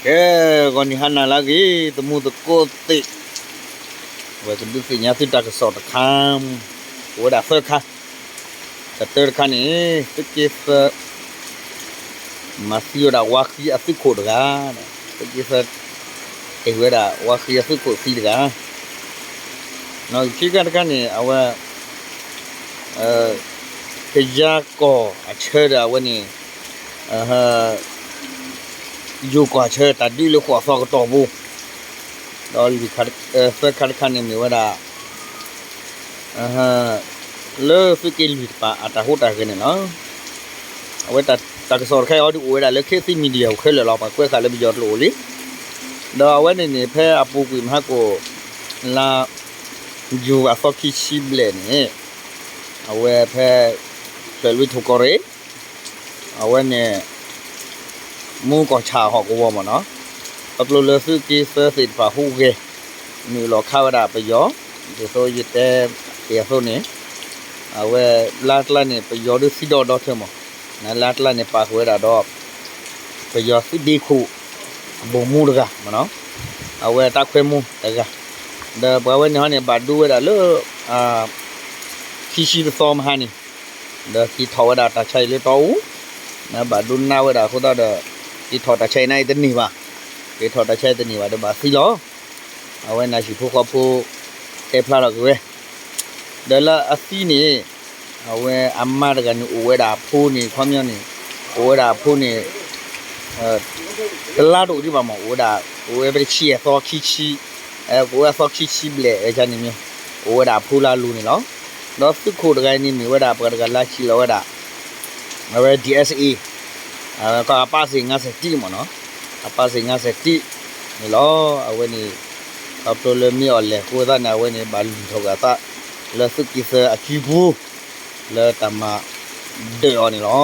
ကဲ, ဂီၤနံၤဟါနၤလၢအဂ့ၤ သမူသကိးသ့ၣ်, အဝဲကဒုးသ့ၣ်ညါသုတၢ်ကစီၣ်တခါ, အိၣ်ဝဲဒၣ်သၢခါ, တၢတၢတခါန့ၣ် သုးက့သၢ မၤသံဝဲဒၣ်ဝါဃံအသုးခိၣ်တဂၤ, သုးက့သၢ က့ၤဝဲဒၣ်ဝါဃံအသုးခိၣ်သံတဂၤ, ခံခါတခါန့ၣ် အဝဲ ကယၤကီၢ်အဆၢဒီးအဝဲန့ၣ် ယိၤကီၢ်ဆၢတၢ်ဒုးလၢဃိာ်သီကတီၢ်ပူၤ, ဒီးသၢခါတခါန့ၣ်မ့ၢ်ဝဲဒၣ် လၢသုးက့လွံၢ်တပၤအတၢ်ဟူးတၢ်ဂဲၤန့ၣ်လီၤ. အဝဲတၢ်ကစီၣ်တခါအံၤဒုးအိၣ်ဝဲဒၣ်လၢ ခေတ်သစ် Media ခဲလၢာ်လီၤ, ပှၤကွဲးဃာ်လၢပယီၤကျိာ်အိၣ်လံ. ဒီးအဝဲန့ၣ်န့ၣ် ဖဲအပူၤကွံာ်မဟါကိၣ် လါ ယူၤအသီခံဆံဘျဲၣ်န့ၣ် အဝဲဖဲ ဖျၢၣ်လွံၢ်ထိၣ်ကီၢ်ရ့ၣ် အဝဲန့ၣ် မူကီၢ်ဆၣ်ဟီၣ်ကဝီၤမ့ၢ်နီၤ, ခီဖျိလၢသုးက့သၢသ့ၣ်တဖၣ်ဟူးဂဲၤ နုာ်လီၤခးဝဲဒၣ်ပယီၤ, ဒ်သိးယတဲတ့ၢ်အသိးန့ၣ် အဝဲလါတလါန့ၣ် ပယီၤဒုးသံဒီးဒီထၢမး, လါတလါန့ၣ် ပာ်ဃုာ်ဝဲဒၣ်ဒီး ပယီၤသုးဒ့ခိၣ် အဗိုလ်မှူးတဂၤမ့ၢ်နီၤ, အဝဲတၢ်ခွဲမူတဂၤ, ဒီးပှၤဝဲန့ၣ်ဟီန့ၣ် ဘၣ်ဒိဝဲဒၣ်လၢ ခံဆံတသီမဟါန့ၣ် ဒီးက့ၤထီၣ်ဝဲဒၣ်တၢ်ဆါအံၤလၢတီအူ, ဘၣ်ဒိနးဝဲဒၣ်အဃိသတးဒီး က့ၤထီၣ်တၢ်ဆါအံၤန့ၣ်တန့ၢ်ဘၣ်, က့ၤထီၣ်တၢ်ဆါအံၤတန့ၢ်ဘၣ်ဒီးဘၣ်သံလီၤ. အဝဲန့ၣ်ဟံၣ်ဖိဃီဖိ တဲဖျါထီၣ်က့ၤဝဲ, ဒီးလၢအသံန့ၣ် အဝဲအမါတဂၤန့ၣ် အိၣ်ဝဲဒၣ်အဖိန့ၣ် ခီပညီန့ၣ် အိၣ်ဝဲဒၣ်အဖိန့ၣ် တလါတအိၣ်ဒံးဘၣ်မး, အိၣ်ဝဲဒၣ် အိၣ်ဝဲပတဆံအသီခံဆံ, ကအိၣ်ဝဲအသီခံဆံဘျဲၣ်ဝဲန့ၣ်မ့ၢ်, အိၣ်ဝဲဒၣ်အဖိလၢအလိၤန့ၣ်လီၤ. ဒီးသုးခိၣ်တဂၤန့ၣ်မ့ၢ်ဝဲဒၣ်ပှၤတဂၤလၢအဟံးလီၤဝဲဒၣ် အဝဲ ဒီး အပၣ်စ့ၣ်ငါးဆယ်တစ်မ့ၢ်နီၤ, အပၣ်စ့ၣ်ငါးဆယ်တစ်န့ၣ်လီၤ. အဝဲန့ၣ် ခီဖျိလၢမ့ၢ်အီၤလဲၣ်အဃိသတးန့ၣ် အဝဲန့ၣ် ဘၣ်လုၢ်ထီၣ်က့ၤအသး လၢသုးက့သၢအစုပူၤ လၢတၢ်မၤဒၢးအီၤန့ၣ်လီၤ.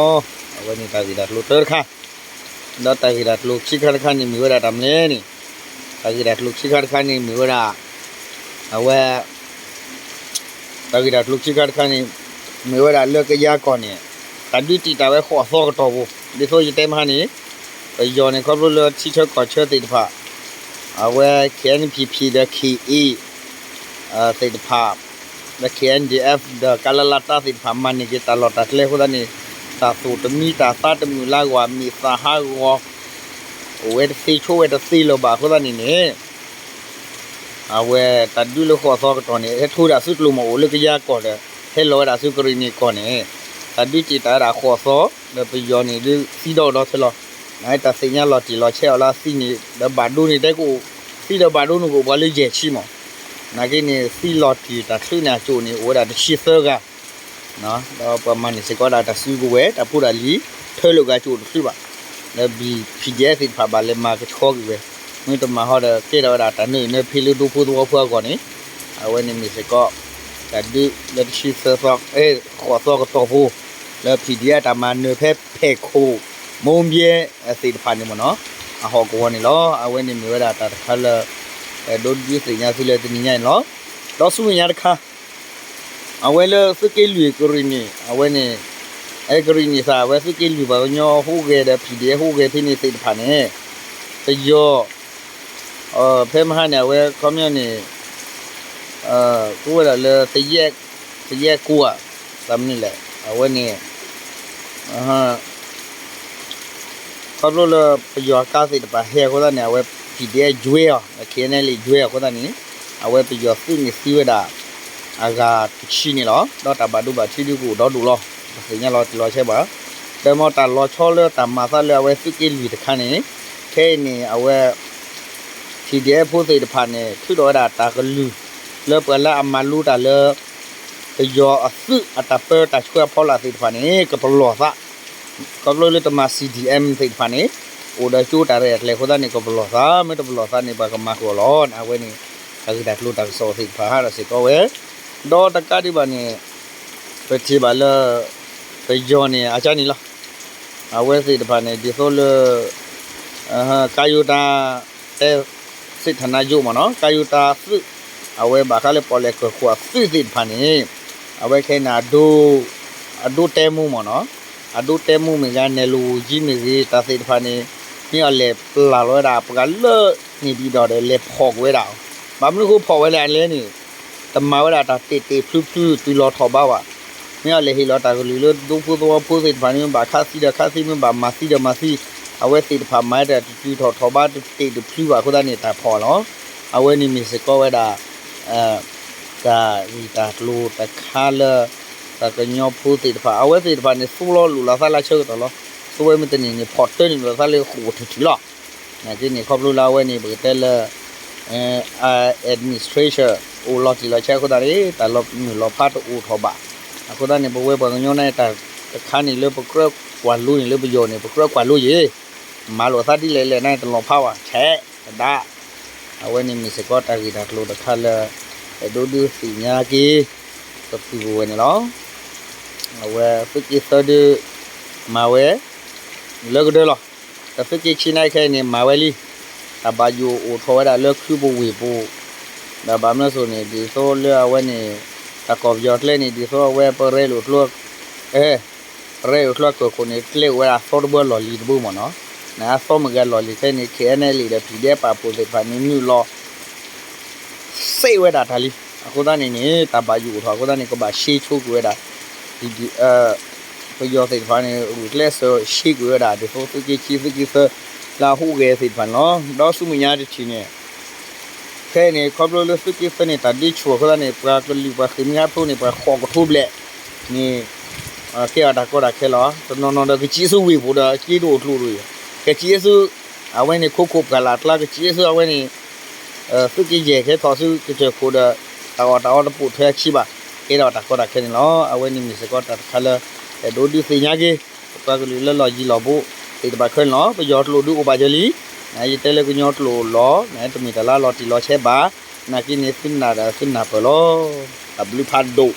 အဝဲန့ၣ်တၢ်ဂ့ၢ်တၢ်ကျိၤတၢတခါ, ဒီးတၢ်ဂ့ၢ်တၢ်ကျိၤခံခါတခါန့ၣ်မ့ၢ်ဝဲဒၣ်တၢ်မနုၤလဲၣ်န့ၣ်, တၢ်ဂ့ၢ်တၢ်ကျိၤခံခါတခါန့ၣ်မ့ၢ်ဝဲဒၣ် အဝဲ တၢ်ဂ့ၢ်တၢ်ကျိၤခံခါတခါန့ၣ် မ့ၢ်ဝဲဒၣ်လၢကယၤကီၢ်န့ၣ် တၢ်ဒုးတံာ်တာ်ဝဲဃိာ်အသီကတီၢ်ပူၤ, ဒ်သိးယတဲမဟါန့ၣ် ပယီၤန့ၣ်ခီဖျိလၢထံဆၢကီၢ်ဆၢသ့ၣ်တဖၣ် အဝဲ ခ့ၣ်အဲၣ်ပီၣ် ဒီး ခ့ၣ်အ့ၣ် သ့ၣ်တဖၣ် ဒီး ခ့ၣ်အဲၣ်ဒံၣ်အ့ၣ် ဒီး ကလလတ သ့ၣ်တဖၣ် မၤန့ၢ်က့ၤတၢ်လီၢ်တၢ်ကျဲအဃိသတးန့ၣ် တၢ်သူၣ်တမံတၢ်သးတမုာ်လၢဂီၢ် မ့ၢ်သးဟးဂီၤ အိၣ်ဝဲတသ့ဆိးဝဲတသ့လၢၤဘၣ်အဃိသတးန့ၣ်န့ၣ် အဝဲတၢ်ဒုးလၢဃိာ်သီကတီၢ်န့ၣ် ဟဲထီၣ်ဝဲဒၣ်ဆူကျိၤမး အိၣ်လၢကယၤကီၢ်ဒီး ဟဲလီၤဝဲဒၣ်ဆူကရံၣ်နံၣ်ကီၢ်န့ၣ် တၢ်ဒုးတံာ်တာ်ဝဲဒၣ်ဃိာ်သီ ဒီးပယီၤန့ၣ်ဒုးသံဒီးဒီထၢလီၤ. နတၢ်သ့ၣ်ညါလီၤတံၢ်လီၤဆဲးအီၤလၢအသံန့ၣ် ဒီးဘၣ်ဒိန့ၣ်တဲကအိၣ် သံဒီးဘၣ်ဒိန့ၣ်ကအိၣ်ပှၤလၢယဲၢ်ဆံမး, နာ်က့န့ၣ် သံလီၤတံၢ်တၢ်ချုးန့ၣ်အကၠိၣ်န့ၣ် အိၣ်ဝဲဒၣ်တဆံသၢဂၤ ဒီးပှၤမၤန့ၢ်စ့ၢ်ကီးဒၣ်တၢ်စုကဝဲၤ တၢ်ဖိတၢ်လံၤ ထၢလၢာ်ဂၤကၠိၣ်တချုးဘၣ်, ဒီး PDF သ့ၣ်တဖၣ်ဘၣ်လဲၤမၤကဆှီကွံာ်ဝဲ, မ့ၢ်တမၤဟီဒီးကဲထီၣ်ဝဲဒၣ်တၢ်နၢအံၤနၢဖဲလၢဒူဖိသဝီဖိအဂီၢ်န့ၣ်, အဝဲန့ၣ်မ့ၢ်စ့ၢ်ကီး တၢ်ဒုးလၢတဆံသၢသီ ဃိာ်သီကတီၢ်ပူၤ လၢ PDF တၢ်မၤနၢၤဖဲဖဲၣ်ခိၣ် မိၢ်ဘဲ သ့ၣ်တဖၣ်န့ၣ်မ့ၢ်နီၤ အဟီၣ်ကဝီၤန့ၣ်လီၤ. အဝဲန့ၣ်မ့ၢ်ဝဲဒၣ်တၢ်တခါလၢ ဒိဒုးသ့ၣ်ညါသုလၢတနံၤညါန့ၣ်လီၤ. ဒီးဆူမဲာ်ညါတခါ အဝဲလၢသုးက့လွံၢ်ကရံၣ်နံၣ် အဝဲန့ၣ် အဲကရံၣ်နံၣ်သး အဝဲသုးက့လွံၢ်ပှၤကညီဟူးဂဲၤဒီး PDF ဟူးဂဲၤဖဲန့ၣ်သ့ၣ်တဖၣ်န့ၣ် ပယီၤ ဖဲမဟါန့ၣ် အဝဲခီပညီန့ၣ် ကဝဲဒၣ်လၢ သယဲၢ်ကိၢ်ဧါ သးမနုၤလဲၣ် အဝဲန့ၣ် ခီဖျိလၢပယီၤကါသ့ၣ်တဖၣ်ဟဲအဃိသတးန့ၣ် အဝဲ PDF ယွဲအီၤ KNLA ယွဲအီၤအဃိသတးန့ၣ် အဝဲပယီၤသုးန့ၣ်သံဝဲဒၣ် အဂၤတဆံန့ၣ်လီၤ. ဒီးတၢ်ဘၣ်ဒိဘၣ်ထံးဒုးကအိၣ်ဒီဒူၣ်လီၤ. တသ့ၣ်ညါလီၤတံၢ်လီၤဆဲးဘၣ်. ဒီးမ်တၢ်လီၤဆီလၢတၢ်မၤသးလၢအဝဲသုးက့လွံၢ်တခါန့ၣ် ခဲအံၤန့ၣ် အဝဲ PDF ဖိသ့ၣ်တဖၣ်န့ၣ် ထုးထီၣ်ဝဲဒၣ်တၢ်ကလုၢ် လၢပှၤလၢအမၤလိတၢ်လၢ ပယီၤအသုးအတၢ်ပၢတၢ်ဆှၢအဖီလာ်သ့ၣ်တဖၣ်န့ၣ် ကပလီၢ်သး ခီဖျိလၢတမၤ CDM သ့ၣ်တဖၣ်န့ၣ် အိၣ်ဒီးကၠိတၢ်ရဲၣ်တၢ်ကျဲၤအဃိသတးန့ၣ် ကပလီၢ်သး မ့ၢ်တပလီၢ်သးန့ၣ် ပှၤကမၤဃုာ်အီၤလီၤ. အဝဲန့ၣ် တၢ်ဂ့ၢ်တၢ်ကျိၤတၢ်ကစီၣ်သ့ၣ်တဖၣ်ဟးထီၣ်စ့ၢ်ကီးဝဲ ဒီးတကးဒံးဘၣ်န့ၣ် ပထံၣ်ဘၣ်လၢ ပယီၤန့ၣ် အကါန့ၣ်လီၤ. အဝဲသ့ၣ်တဖၣ်န့ၣ် ဒ်သိးလၢ ကါယိၤတၢ် တဲ စစ်ဌာနချုပ် မ့ၢ်နီၤ ကါယိၤတၢ်သုး အဝဲဘၣ်ဃးလၢပီၣ်လဲၣ်ကၢၢ်ခိၣ်အသုးသ့ၣ်တဖၣ်န့ၣ် အဝဲခဲအံၤန့ၣ် အဒိ အဒိတဲမူမ့ၢ်နီၤ အဒိတဲမူမ့ၢ်ဂ့ၤ နဲၣ်လိၤဝူၤကၠံမ့ၢ်ဂ့ၤ တၢ်သ့ၣ်တဖၣ်န့ၣ် မ့ၢ်အီၤလဲၤပျၢ်လီၤဝဲဒၣ်ပှၤလၢန့ၣ်ဒံးဒီးဒီး လဲၤဖီၣ်ကွံာ်ဝဲဒၣ်အီၤ, ဘၣ်မနုၤဃိဖီၣ်ဝဲလဲၣ်လဲၣ်န့ၣ်, တမၤဝဲဒၣ်တၢ်တဲာ်တဲာ်ဖျုဖျုတုၤလီၤထီၣ်ဘးဘၣ်. မ့ၢ်အီၤလဲၤဟ့ၣ်လီၤတၢ်ကလုၢ်လၢဒူဖိသဝီဖိသ့ၣ်တဖၣ်န့ၣ် မ့ၢ်ဘၣ်ခးသံဒီးခးသံ, မ့ၢ်ဘၣ်မၤသံဒီးမၤသံ, အဝဲသ့ၣ်တဖၣ်မၤတၢ်တတုၤထီၣ်ထီၣ်ဘးတတဲာ်တဖျုဘၣ်အဃိသတးန့ၣ် တၢ်ဖီၣ်လီၤ. အဝဲန့ၣ်မ့ၢ်စ့ၢ်ကီးဝဲဒၣ် တၢ်ဂ့ၢ်တၢ်ကျိၤတခါလၢ ပှၤကညီဖိသ့ၣ်တဖၣ် အဝဲသ့ၣ်တဖၣ်န့ၣ် သိၣ်လီၤလိာ်လီၤသးလၢဆၢကတီၢ်လီၤ. သိၣ်ဝဲမ့ၢ်တန့ၢ်န့ၣ် ဖီၣ်တၢန့ၢ်လိာ်သးလၢဃိာ်တထံၣ်လီၤ. နာ်က့န့ၣ် ခီဖျိလၢအဝဲန့ၣ် ပကတဲလၢ administration အိၣ်လီၤတံၢ်လီၤဆဲးအဃိသတးန့ၣ် တၢ်လီၤမုၢ်လီၤဖးတအိၣ်ထီၣ်ဘၣ်. အဃိသတးန့ၣ် ပဝဲပှၤကညီန့ၣ် တၢ်တခါန့ၣ်လၢပကြၢးကွၢ်လိန့ၣ် လၢပယီၤန့ၣ် ပကြၢးကွၢ်လိယ့ၤ, မၤလိာ်သးဒ်လဲၣ်လဲၣ်န့ၣ် တလီၤဖးဘၣ် ဆဲးကဒါ အဝဲန့ၣ်မ့ၢ်စ့ၢ်ကီးတၢ်ဂ့ၢ်တၢ်ကျိၤတခါလၢ အဲၣ်ဒိးဒုးသ့ၣ်ညါက့ၤ ပပုၢ်ပဝဲၢ်န့ၣ်လီၤ. အဝဲသုးက့သၢဒုး မၤဝဲ လၢကဒၢလီၤ. ဒီးသုးက့ခံနံၣ်ခဲအံၤန့ၣ် မၤဝဲလံ. တၢ်ဘၣ်ယိၣ်အိၣ်ထီၣ်ဝဲဒၣ်လၢခုပူၤဝ့ၢ်ပူၤ, ဒီးဘၣ်မနုၤအဃိန့ၣ် ဒ်သိးလၢအဝဲန့ၣ် တၢ်ကီၢ်ပယီၤကျဲန့ၣ် ဒ်သိးအဝဲပရဲလိာ်ကျိ ပရဲလိာ်ကျိကၢၢ်ခိၣ်န့ၣ် ကျဲအိၣ်ဝဲဒၣ်အသီတဘိလီၢ်လံၤတဘိမ့ၢ်နီၤ. နအသီမုၢ်ဂၤလီၢ်လံၤခဲအံၤန့ၣ် ခဲအံၤန့ၣ်လံဒီး ဖံးဒဲးပာ်ဖှိၣ်သ့ၣ်တဖၣ်န့ၣ် နုာ်လီၤ စဲးဝဲဒၣ်တၢ်လံ. အဃိသတးန့ၣ်န့ၣ် တၢ်ဘၣ်ယိၣ်အိၣ်ထီၣ်အဃိသတးန့ၣ် ကဘၣ်ရှဲဆိကွံာ်ဝဲဒၣ် ပယီၤသ့ၣ်တဖၣ်န့ၣ် ဂုာ်ကျဲးစၢးရှဲကွံာ်ဝဲဒၣ် ဒ်သိးသုးက့ခံ သုးက့သၢ လၢအဟူးဂဲၤသ့ၣ်တဖၣ်န့ၣ်လီၤ. ဒီးဆူမဲာ်ညါတထံၣ်န့ၣ် ခဲအံၤန့ၣ် ခီဖျိလၢသုးက့သၢန့ၣ် တၢ်ဒ့ဆူၣ်အဃိသတးန့ၣ် ပှၤကလုာ်ပှၤဃ့ၢ်မှံဟးဖျိးန့ၣ် ပှၤဃီးကထိဘျဲၣ်န့ၣ် ကဲအီၤတၢ်ကီတၢ်ခဲလီၤ. တနီၤနီၤဒီး ကစံးဆူဝ့ၢ်ပူၤဒီး က့ဒိၣ်အိၣ်ကျိၣ်ဒိၣ်အံၤ, ကစံးဆူ အဝဲန့ၣ် ခိခိၣ်ပှၢ်လၢ်ကျါ ကစံးဆူအဝဲန့ၣ် သုးက့ယဲၢ်ကဟဲထီၣ်ဆူကစၢၢ်ခိၣ်ဒီး တၢ်အီၣ်တၢ်အီတပိာ်ထွဲအခံဘၣ်, ကဲဒီးတၢ်ကီတၢ်ခဲန့ၣ်လီၤ. အဝဲန့ၣ်မ့ၢ်စ့ၢ်ကီးတၢ်တခါလၢ အဲၣ်ဒိးဒုးသ့ၣ်ညါက့ၤ ပှၤကလုာ်လၢလီၢ်ယံၤလီၢ်ဘူးသ့ၣ်တဖၣ်ခဲန့ၣ်လီၤ. ပယီၤကျိာ်ဒုးအိၣ်ဘၣ်ယၢၤလံ, ယတဲလၢကညီကျိာ်လီၤ, တမ့ၢ်တၢ်လၢလီၤတံၢ်လီၤဆဲးဘၣ်, နာ်က့န့ၣ်သုနၢ်ဒီးသုနၢ်ပၢၢ်လီၤ. တၢ်ဘျုးဖးဒိၣ်